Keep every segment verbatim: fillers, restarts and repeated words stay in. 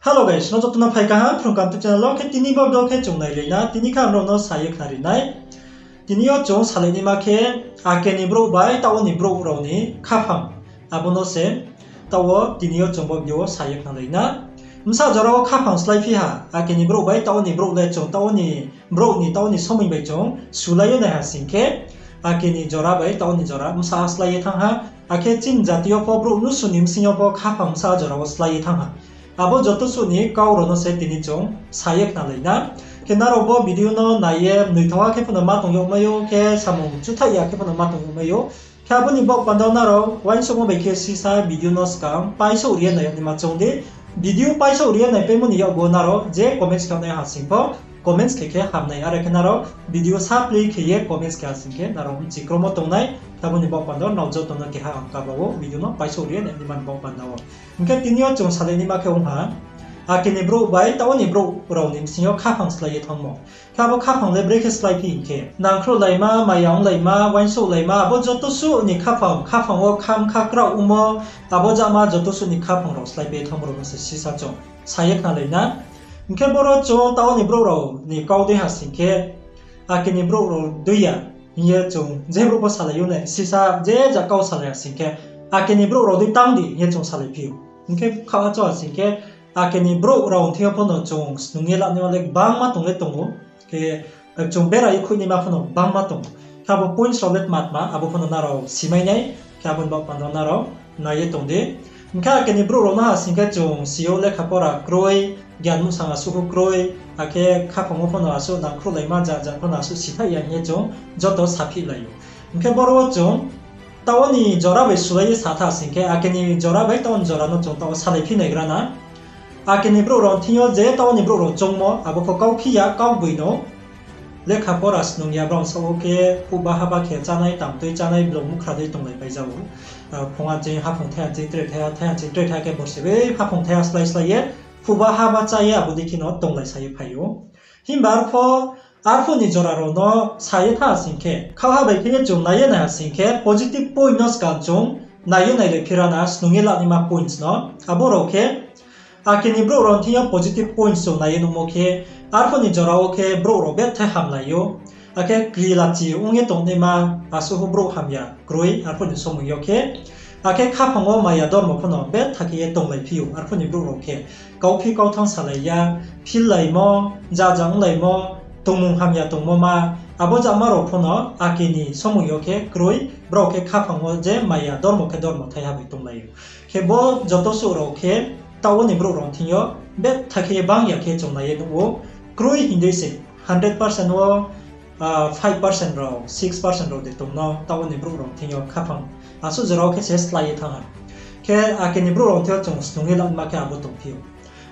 Hello guys, no joto no phai kaham Phrung Kaham YouTube channel wo. Khe tini bo video khe chung nailai na, tini khe ang nrao no sa ye khnari nai. Tini yo chung salai naima khe, ake ni brouh bai taoh wo ni brouh rao ni khaphang, abo no se taoh wo tini yo chung bo video wo sa ye khnalai na. Bsa jora wo khaphang sláiphi ha, ake ni brouh bai taoh wo ni brouh le chung taoh wo ni brouh ni taoh wo ni somoing bai chung sulai ye nai ha sing khe, ake ni jora bai taoh wo ni jora bsa slái ye thanng ha, akhe chini jati yo pho brouh mnusu ni bsing yo pho khaphang bsa jora wo slái ye thanng ha. Abo joto suh ni kau rao no se tini chung sa ye khnalai na. Khe nrao bo video no nai ye mnoithaoh ha khe pho no ma tong yagmai ou, khe samung chuthaih ya khe pho no ma tong yagmai ou. Khe abo ni baoh panda wo nrao uaingsouhmo bai khe sisa video no skang paisouh ri ye nai yag naima choung di. Video paisouh ri ye naipaimo ni yakgu wo nrao je comments khe nai ha sing pho, comments khe khe ham nai, are khe nrao video sa play khe ye comments khe ha sing khe nrao bchi kromo tong nai. Khe abo ni baoh panda wo nrao joto no keha ang kaba wo video no paisouh ri ye nai naima ni baoh panda wo. Hing khe tini yo chung salai naima khe ong ha, ake ni brouh bai taoh wo ni brouh rao ni bsing yo khaphang slái ye thanngmo. Khe abo khaphang le brekhe sláiphi hing khe, nangkhruhlaima, maya onglaima, uaingsouhlaima, abo joto suh ni khaphang, khaphang wo kham kha kraoh ongmo, abo jama joto suh ni khaphang rao sláiphi ye thanngmo rao no se sisa chung sa ye khnalai na. Hing khe boro chung taoh wo ni brouh rao ni kau dei ha sing khe, ake ni brouh rao dei ya hing ye chung je brouh pho salai ou nai, sisa je ja kau salai ha sing khe, ake ni brouh rao dei tang di hing ye chung salaiphi ou. Hing khe khaoh ha cho ha sing khe, ake ni brouh rao thing yo pho no chung snung ye lanaima le gbangma tong le tong ou. Khe chung bera ye khuih naima pho no gbangma tong ou. Khe abo points rao le tma tma, abo pho no nrao simai nai. Khe abo ni baoh panda wo nrao nai ye tong di. Hing khe ake ni brouh rao no ha sing khe chung si ou, lekha pora kroi, gian muhsang asuh kroi, akhe khaphang wo pho no asuh nangkhruhlaima, ja ja pho no asuh sithaih ya hing ye chung joto saphihlai ou. Hing khe boro wo chung taoh wo ni jora bai sulai ye sa tha sing khe, ake ni jora bai taoh wo ni jora no chung taoh wo salaiphi naigra na. Ake ni brouh rao thing yo je taoh wo ni brouh rao choungmo, abo pho kauphi ya, kaugboi no. Lekha pora snung ya, brao saoh wo khe phuhba haba khe chánai, tamtui chánai, blong mukhra dei tonglaipai ja ou. Phung anching, haphung thai anching, tre thai, thai anching, tre thai khe borsi bai haphung thai ha slái slái ye, phuhba haba chá ye, abo dei khe no tonglai sa ye phai ou. Himba arphuh, arphuh ni jora rao no sa ye tha sing khe, khaoh ha bai khe ye chung nai ye nai ha sing khe, positive point no skang chung nai ye nai le phira na, snung ye lanaima points no. Abo rao khe, ake ni brouh rao thing yo positive points chung nai ye nuhmo khe, arphuh ni jora wo khe brouh rao betha hamlai ou. Akhe kri lachi ong ye tongnaima, asuh brouh hamya kroi, arphuh ni somoi yo khe. Akhe khaphang wo maya dormo pho no betha khe ye tonglaiphi ou, arphuh ni brouh rao khe. Kauphi kauthanng salai ya, phillaimo, ja ja onglaimo, tongmung hamya tongmo ma, abo jama rao pho no ake ni somoi yo khe kroi, brao khe khaphang wo je maya dormo khe dormo thaiha bai tonglai ou. Khe bo joto suh rao khe taoh wo ni brouh rao thing yo betha khe ye bang ya khe chung nai ye nuh ou, kroi hing dei se hundred percent wo, five percent rao, six percent rao de tong no taoh wo ni brouh rao thing yo khaphang. Asuh jora wo khe se slái ye thanng ha. Khe ake ni brouh rao thing yo chung snung ye lanaima khe abo tongphi ou.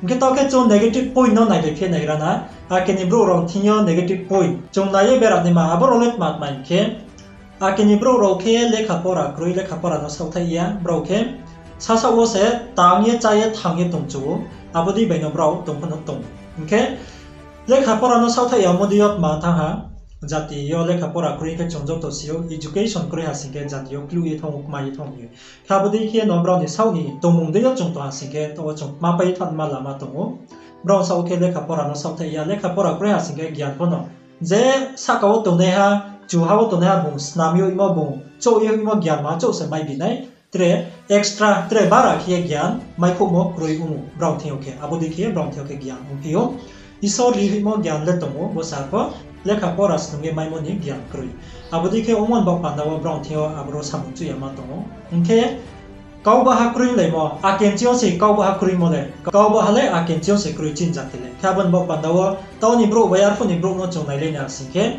Hing khe taoh khe chung negative point no nai le phi naigra na. Ake ni brouh rao thing yo negative point chung nai ye bera naima, abo rao le tma tma hing khe, ake ni brouh rao khe lekha pora kroi, lekha pora no saohthaih ya, brao khe sasaoh wo se tang ye, chá ye, thanng ye tongchu ou, abo dei bai no brao tong pho no tong. Hing khe lekha pora no saohthaih ya mo dei yo tma thanng ha, jati yo lekha pora kroi khe chung joto si ou, education kroi ha sing khe jati yo kluh ye thanng ou, kma ye thanng ou. Khe abo dei khe no brao ni saoh ni tongmung dei yo chung tong ha sing khe, taoh wo chung kma pai ye thanngma lama tong ou. Brao saoh khe lekha pora no saohthaih ya, lekha pora kroi ha sing khe gian pho no je sahka wo tongnaiha, chuha wo tongnaiha bung snam ye hoihmo, bung chouh ye hoihmo gian ma chouh se mai bi nai. Tre extra, tre bara khe ye gian maikhouhmo kroi ong ou brao thing yo khe. Abo dei khe brao thing yo khe gian ongphi ou. Isor ri hoihmo gian le tong ou, bo sa pho lekha pora snung ye maimo ni gian kroi. Abo dei khe ongmo ni baoh panda wo brao thing yo aboro samung chuh ya ma tong ou. Hing khe, kaubaha kroi laimo, akenchi yo se kaubaha kroimo le, kaubaha le akenchi yo se kroi chini jati le. Khe abo ni baoh panda wo, taoh ni brouh bai arphuh ni brouh no chung nailai na sing khe,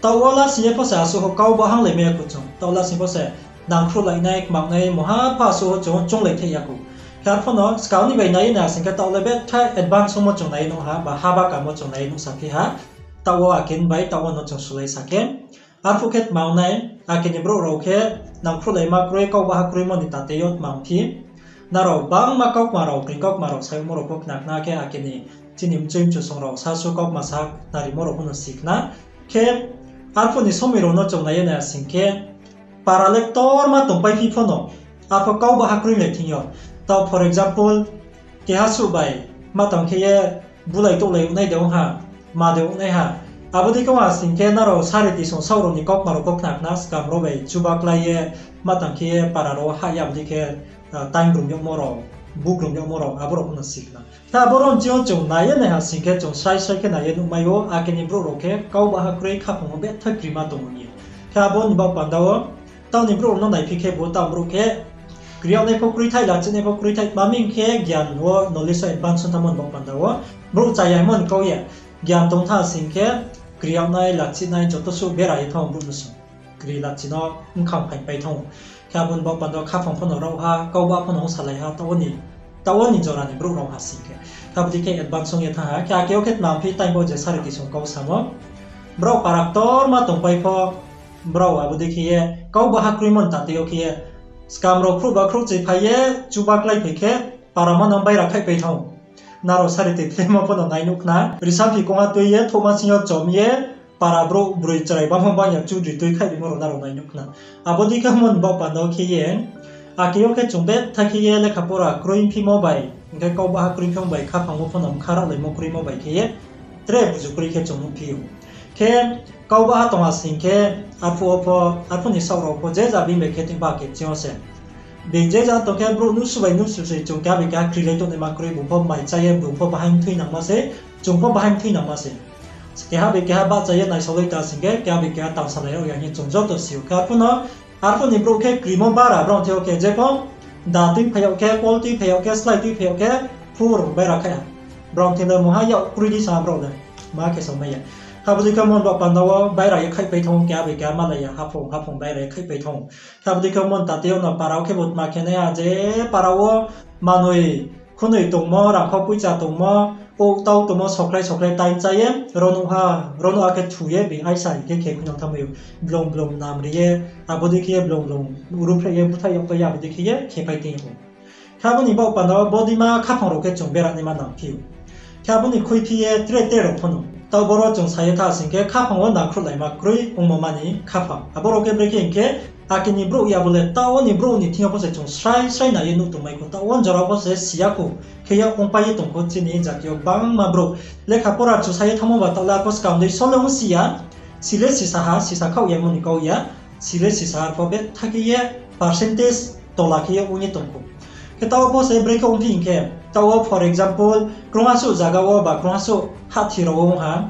taoh wo lasing ye pho se asuh kaubaha ong laimai ya kho chung. Taoh lasing pho se nangkhruhlainai, kmangnai, mungha pha asuh chung chounglai thai ya kho. Khe arphuh no skang ni bai nai ye na sing khe taoh le betha advance ongmo chung nai ye nuh ha, ba haba kamo chung nai ye nuhsaphi ha. Taoh wo ake ni bai taoh wo no chung sulai sa khe. Arphuh khe tma ong nai, ake ni brouh rao khe nangkhruhlaima kroi, kaubaha kroimo ni tate yo tma ongphi. Nrao bangma kaukma rao, kring kaukma rao, saimo rao pho khna khna khe ake ni chini mchoi mchusong rao, sasu kaukma sa narimo rao pho no si khna. Khe arphuh ni somoi rao no chung nai ye na sing khe, para le ktorma tongpaiphi pho no, arphuh kaubaha kroi le thing yo. Taoh for example, keha suh bai ma tang khe ye bulai touhlai ong nai de ong ha, ma de ong nai ha. Abo dei khe ong ha sing khe nrao sari tisung saoh rao ni kaukma rao pho khna khna, scam rao bai chuba klái ye, ma tang khe ye para rao hah ye abo dei khe, time brum yagmo rao, bugrum yagmo rao, abo rao pho no si khna. Khe abo rao ni ching yo chung nai ye nai ha sing khe chung srai srai khe nai ye nuhmai ou, ake ni brouh rao khe kau baha kroi khaphang wo betha krima tong ou hing ye. Khe abo ni baoh panda wo, taoh ni brouh rao no naiphi khe bo taoh brouh khe kri yagnai pho kroi thai, lachinai pho kroi thai, ma mi hing khe gyan wo knowledge wo advance ong thanngmo ni baoh panda wo, brouh chaya hingmo ni kau ye, gyan tong tha sing khe kri yagnai, lachinai joto suh bera ye thanng ou brouh no sung. Kri lachi no bkhang phaingpai thanng ou. Khe abo ni baoh panda wo khaphang pho no rao ha, kau ba pho no ong salai ha, taoh wo ni jora ni brouh rao ha sing khe. Khe abo dei khe advance ong ye thanng ha. Khe ake wo khe tma phi time bo je sari tisung kau samo. Brao para ktorma tongpai pho, brao abo dei khe ye kau baha kroimo ni tatei yo khe ye, scam rao khrouhba khrouhchoi phai ye, chuba kláiphai khe, para ma no baira khaihpai thanng ou. Nrao sari toi phlemo pho no nai nuh khna. Risamphi kongha tui ye, thouhma sing yo chom ye, para brouh broi chrai bangma bang ya chudri tui khaihpaimo rao nrao nai nuh khna. Abo dei khe mo ni baoh panda wo khe ye, ake yo khe chung betha khe ye lekha pora kroi phimo bai, hing khe kau baha kroi phimo bai, khaphang wo pho no bkha raolaimo kroimo bai khe ye, tre buju kroi khe chung nuhphi ou. Khe kau baha tong ha sing khe, arphuh wo pho, arphuh ni saoh rao pho, je ja bini bai khe tong ba khe ching yo se. Being je ja tong khe brouh nuhsu bai nuhsu se chung keha bai keha krilai tongnaima kroi, bung pho mai chá ye, bung pho bahai mthui nangma se, chung pho bahai mthui nangma se. Keha bai keha bahcha ye naisaolai ta sing khe, keha bai keha tangsalai yag ya hing ye chung joto si ou. Khe arphuh no, arphuh ni brouh khe krimo bara, brao thing yo khe je pho, da tui phai yag khe, kol tui phai yag khe, slái tui phai yag khe, phur baira khaih ha. Brao thing le mungha yak kroi di sa brao le, ma khe samai ya. Khe abo dei khe mo ni baoh panda wo baira ye khaihpai thanng ou, keha bai keha malai ya, haphung haphung baira ye khaihpai thanng ou. Khe abo dei khe mo ni tatei yo no para wo khe bo tma khe nai ha je para wo manoi khunoi tongmo, rangkho poicha tongmo, ou tau tongmo, soklái soklái time chá ye, rao nuh ha, rao nuh ha khe thu ye, being aisa hing khe khe khuinang thanngmai ou, blung blung nam ri ye, abo dei khe ye blung blung ruhphreh ye búthaih yagpai ye, abo dei khe ye khepai tong ou. Khe abo ni baoh panda wo bodeima khaphang rao khe chung bera naima nangphi ou. Khe abo ni khuiphi ye tre tre rao pho no. Taoh boro chung sa ye tha sing khe khaphang wo nangkhruhlaima kroi ongmo ma ni khaphang. Abo rao khe brekhe hing khe, ake ni brouh ya bo le taoh wo ni brouh ni thing yo pho se chung srai srai nai ye nuh tongmai khou, taoh wo jora pho se si ya khou, khe ye ongpai ye tong khou chini jati yo gbangma brouh. Lekha pora chusa ye thanngmo ba taoh le arpho skang dei sole ong si ya, si le sisa ha, sisa khaoh ya mo ni kau ya, si le sisa arpho betha khe ye percentage tola khe ye ong ye tong khou. Khe taoh pho se brekhe ongphi hing khe, taoh wo for example, krungha suh zaga wo ba krungha suh hahthi rao wo ong ha.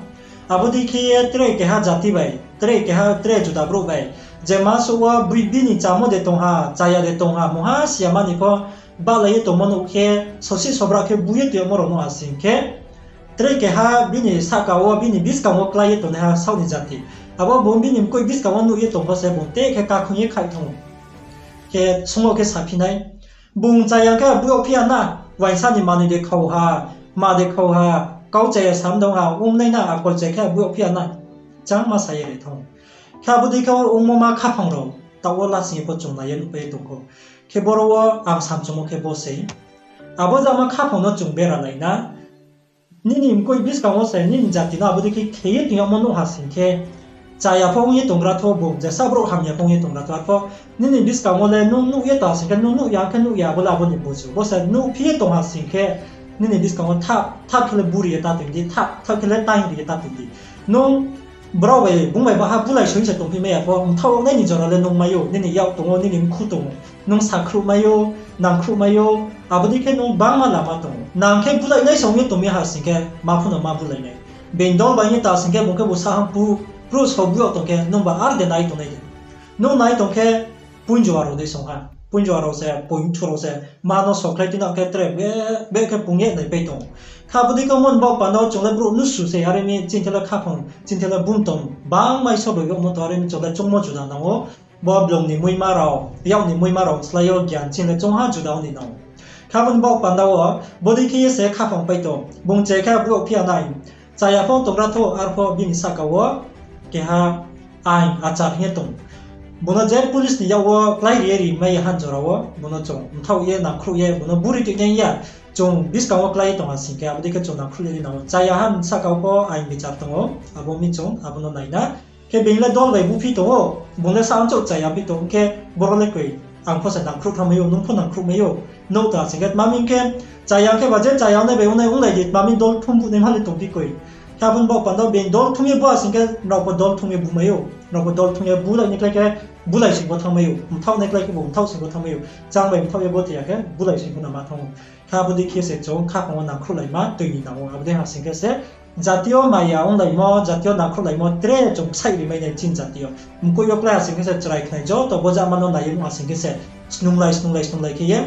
Abo dei khe ye tre keha jati bai, tre keha tre juda brouh bai, je ma suh wo bini chámo de tong ha, cháya de tong ha, mungha si ya ma ni pho, bahlai ye tongmo nuh khe, sosi sobra khe bu ye tong yagmo rao nuh ha sing khe, tre keha bini sahka wo, bini buskang wo klái ye tongnaiha saoh ni jati. Abo bung bini mkoih buskang wo nuh ye tong pho se bung te khe kakhoing ye khaih thanng ou. Khe sung wo khe saphi nai, bung cháya khe bu yagphi ya na, uaingsa ni manoi de khau ha, ma de khau ha, kau cháya sam dong ha, ong nai na, akol chá khe bu yagphi ya na, changma sa ye ri thanng ou. Khe abo dei khe ongmo ma khaphang rao, taoh wo lasing ye pho chung nai ye nuhpai ye tong khou. Khe boro wo ang samchumo khe bo sei. Abo jama khaphang no chung bera lai na. Nini mkoih buskang wo se nini jati no abo dei khe khe ye tong yagmo nuh ha sing khe, cháya pho ong ye tonggra thou bung, jesa brouh hamya pho ong ye tonggra thou, arpho nini buskang wo le nung nuh ye tong ha sing khe, nung nuh ya khe nuh ya, abo le abo ni buju. Bo se nuhphi ye tong ha sing khe, nini buskang wo thah, thah khe le buri ye ta tong di, thah, thah khe le taing ri ye ta tong di. Nung brao bai, bung bai baha bulai soi se tongphi mai ya pho, mthaoh nai ni jora le nung mai ou, nini yak tong ou, nini mkhu tong ou, nung sakhruh mai ou, nangkhruh mai ou, abo dei khe nung gbangma lama tong ou. Nang khe bulai nai song ye tong mi ha sing khe, ma pho no ma bulai nai. Being dol bai ye ta sing khe, bung khe bo sahang pu, pruh so bu yag tong khe, nung ba ar de nai tong nai de. Nung nai tong khe, poinjoa rao dei song ha. Poinjoa rao se, poing thu rao se, ma no sokhlai tui na khe tre be, be khe pung ye naipai tong ou. Khe abo dei khe mo ni baoh panda wo chung le brouh nuhsu se, are mi chini the le khaphang, chini the le bumtong, bangma iso bai yagmo tong, are mi chung le choungmo juda nang ou. Bo blung ni muima rao, yak ni muima rao slái yo gyan chini le choungha juda ong ni nang ou. Khe abo ni baoh panda wo, bodei khe ye se khaphang pai tong, bung che khe brouh phi ya nai. Cháya pho tonggra thou, arpho bini sahka wo keha ain achar hing ye tong. Bung no je police ni yak wo klái ri ye ri mai ya han jora wo, bung no chung mthaoh ye, nangkhruh ye, bung no buri tuinai ya, chung buskang wo klái ye tong ha sing khe, abo dei khe chung nangkhruh ye ri nang ou. Cháya han sahka wo pho ain bichar tong ou, abo mi chung abo no nai na. Khe being le dol bai buphi tong ou, bung le sa amchouh cháya phi tong khe, boro le koi, ang pho se nangkhruh thanng mai ou, nung pho nangkhruh mai ou, Nouh ta sing khe tma mi khe, chaya khe ba je chaya nai bai ongnai onglai di, tma mi dol thum bu naima le tongphi koi. Khe abo ni baoh panda wo being dol thum ye bu ha sing khe, nrao pho dol thum ye bu mai ou. Nrao pho dol thum ye bulai nai klái khe, bulai sing pho thanngmai ou. Mthaoh nai klái khe bo mthaoh sing pho thanngmai ou. Chang bai mthaoh ye bo tei ya khe, bulai sing pho no ma thanng ou. Khe abo dei khe se chung khaphang wo nangkhruhlaima tui ni nang ou. Abo dei ha sing khe se, jati yo maya onglaimo, jati yo nangkhruhlaimo tre chung ksaih ri mai nai chini jati yo. Mkoih yo klái ha sing khe se chrai khnai joto bo jama no nai ye nuh ha sing khe se, snunglai, snunglai, snunglai khe ye,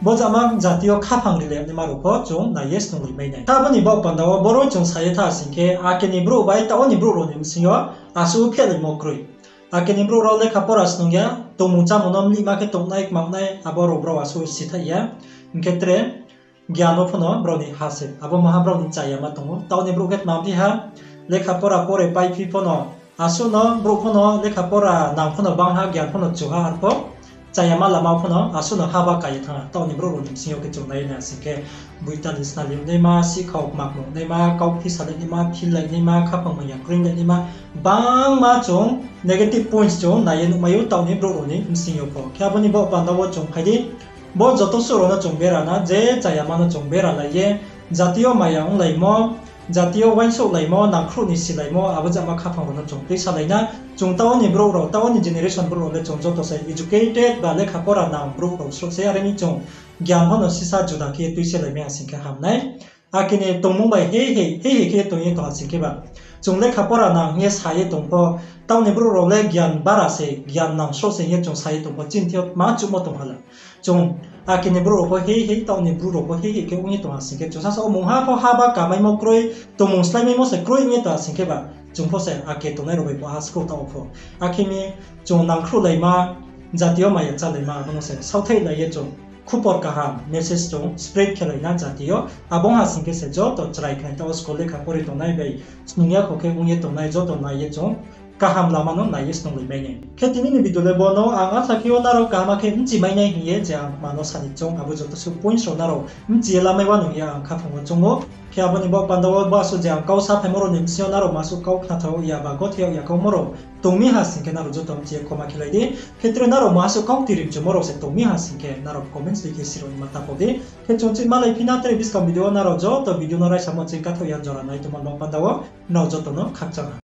bo jama jati yo khaphang rilai naima rao pho chung nai ye snunglai mai nai. Khe abo ni baoh panda wo boro chung sa ye tha sing khe, ake ni brouh bai taoh ni brouh rao ni bsing yo asuh phehlaimo kroi. Ake ni brouh rao lekha pora snung ya, tongmung chámung no mlihma khe tongnai, kmangnai, abo rao brao asuh sithaih ya. Hing khe tre, gian wo pho no brao ni ha se, abo maha brao ni chayama tong ou. Taoh ni brouh khe tma phi ha, lekha pora pore paiphi pho no, asuh no brouh pho no lekha pora nang pho no bang ha, gian pho no chu ha, arpho chayama lama pho no asuh no haba ka ye thanng ha. Taoh ni brouh rao ni bsing yo khe chung nai ye nai ha sing khe, boitali snalai naima, sihkhao kmakmo naima, kauphi salai naima, phillai naima, khaphang maya kroilai naima, bangma chung negative points chung nai ye nuhmai ou taoh ni brouh rao ni bsing yo pho. Khe abo ni baoh panda wo chung phai di, bo joto suh rao no chung bera na, je chayama no chung bera lai ye, jati yo maya onglaimo, jati yo uaingsouhlaimo, nangkhruh ni silaimo, abo jama khaphang rao no chung tuisalai na. Chung taoh ni brouh rao, taoh ni generation brouh rao le chung joto se educated ba lekha pora nang brouh rao srouh se, are mi chung gian pho no sisa juda khe tuisalai mai ha sing khe ham nai. Ake ni tongmung bai hei hei, hei hei khe tong ye tong ha sing khe ba, chung lekha pora nang hing ye sa ye tong pho, taoh ni brouh rao le gian bara se, gian nang srouh se hing ye chung sa ye tong pho, chini thing yo tma chuhmo tong ha la. Chung ake ni brouh rao pho hei hei, taoh ni brouh rao pho hei hei khe ong ye tong ha sing khe, chung sasa wo mungha pho haba kamaimo kroi, tongmung slái maimo se kroi ong ye tong ha sing khe ba, chung pho se ake tongnai rao bai pho ha skou taoh wo pho. Akhe mi chung nangkhruhlaima, jati yo maya chálaima, abo no se saothaihlai ye chung khupor kaham message chung spread khelai na jati yo. Abo ong ha sing khe se joto chrai khnai taoh wo school lekha pori tongnai bai snung ya kho khe ong ye tongnai joto nai ye chung kaham lama no nai ye snunglai mai nai. Khe tini ni video le bo no, ang asa khe o nrao kaham khe bchi mai nai hing ye je ang ma no sa ni choung, abo joto suh points rao nrao bchi ye lamai wa nung ye ang khaphang wo choung ou. Khe abo ni baoh panda wo bo asuh je ang kau saphaimo rao ni bsing yo nrao ma suh kau khnathao ya ba gothe yag ya kaumo rao tong mi ha sing khe nrao joto bchi ye khoma khelai di. Khe tre nrao ma suh kau tiri mchumo rao se tong mi ha sing khe nrao comments dei khe siro ni ma ta pau di. Khe chung chih malai phi na tre buskang video wo nrao joto video no raisamo ching kathaoh ya jora nai tongmo baoh panda wo nrao joto no khakchang ha.